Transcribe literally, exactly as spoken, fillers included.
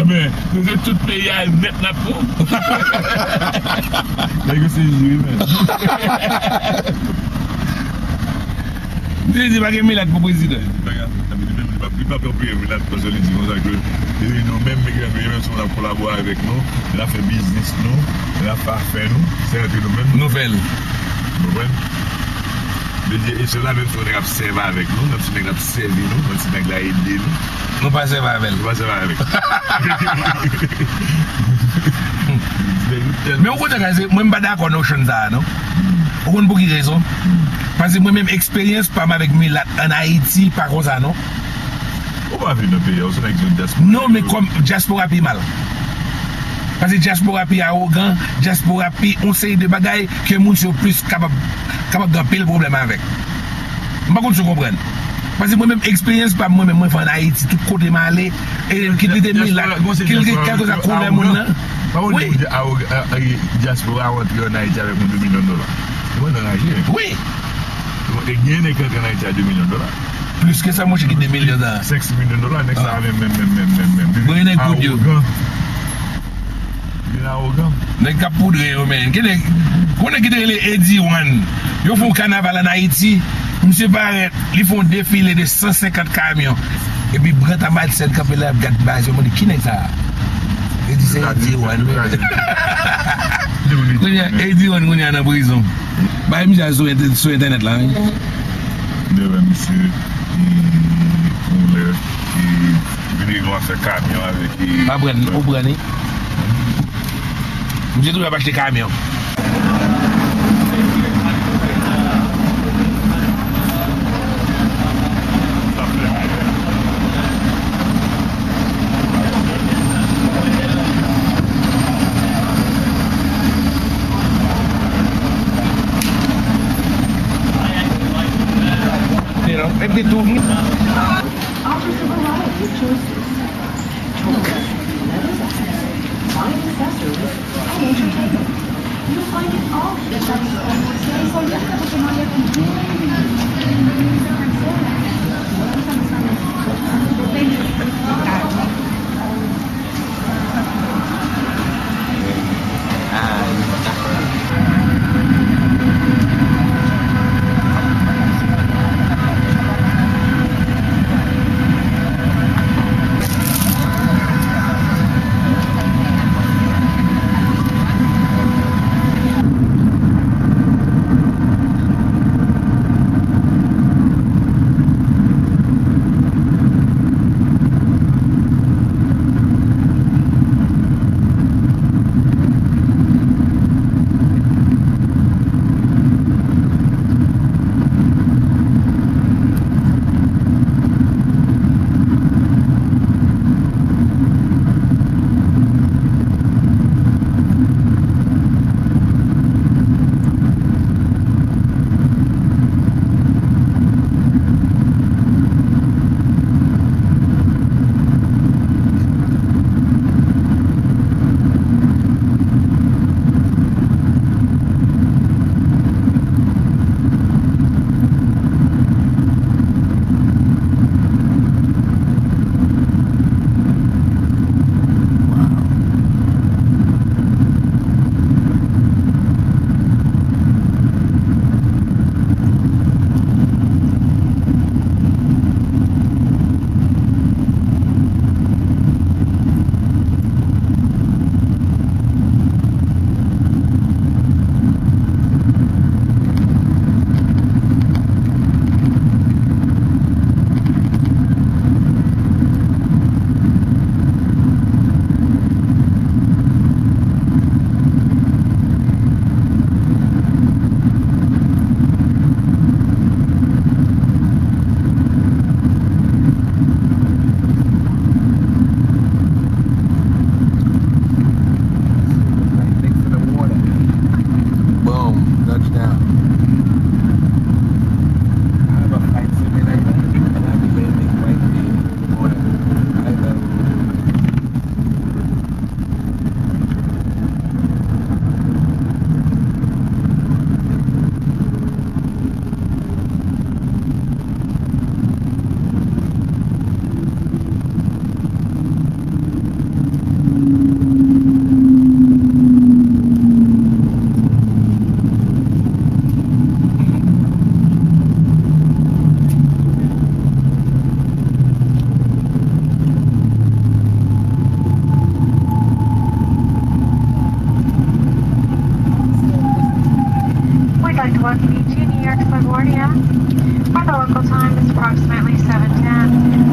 Ebyen, nou se tout peyi a nèt n ap pran. Nèg yo sezi wi, men. Li di pa gen milat pou prezidan. Li pa gen, li menm, li pa, li pa pè peye milat, paske li di konsa ke, e, nou menm, migrant, nou menm, si nou ap kolabore avèk nou, n ap fè biznis nou, n ap fè afè nou, se antre nou menm. Nou fè l. Nou konprann? Li di, e sila menm si yon nèg ap sèvi avèk nou, menm si nèg la ap sèvi nou, menm si nèg la ede nou. Nou pa sèvi avè l. Nou pa sèvi avè l. Men ou konn sa k pase, mwen m pa dakò notion sa a, non. Ou konn pou ki rezon? Paske mwen menm eksperyans pa m avèk milat ann Ayiti pa konsa, non. Ou pa viv nan peyi a, ou se nèg ki sot dyaspora. Non, men kòm dyaspora pi mal. Paske dyaspora pi awogan, dyaspora pi yon seri de bagay ke moun yo plis kapab, kapab gen anpil pwoblèm avèk. M pa konn si w konprann. Paske mwen menm, eksperyans pa m, mwen menm, mwen fè ann Ayiti, tout kote m ale, e kit li te milat, kit li te kèlkeswa koulè moun nan. Wi. Dyaspora a antre ann Ayiti avèk yon de milyon dola. Mwen anraje. Wi. E gen nèg ki antre ann Ayiti a de milyon dola. Plis ke sa, monchè, ki de milyon dola. Senk, sis milyon dola, nèg sa menm, menm, menm, menm, menm, menm. Bon, e nèg poud yo. Awogan. Vin awogan. Nèg k ap poudre yo, men. Gen nèg, gon nèg ki te rele Eddy One. Yo fè yon kanaval ann Ayiti. Misye parèt, li fè yon defile de san senkant kamyon. Epi Brant Amadsen kanpe la, ap gad baz yo, mande, "Ki nèg sa a?" Yo di, "Se Eddy One." Kounye a, Eddy One, kounye a nan prizon. Bay misye al sou entè-, sou entènèt la, wi. M te wè misye, e, yon lè, e, vin rive afè kamyon avèk, e, pa pran, ou pran li? Misye toujou ap achte kamyon. Office of Arrival with choices. Choices. Leather accessories, fine accessories, and entertainment. You'll find it all at Office of Arrival. Right next to the water. Boom, touchdown. I have a flight swimming like that. I have a landing right there. Water. I love it. We'd like to welcome you to New York LaGuardia. Our local time is approximately seven ten.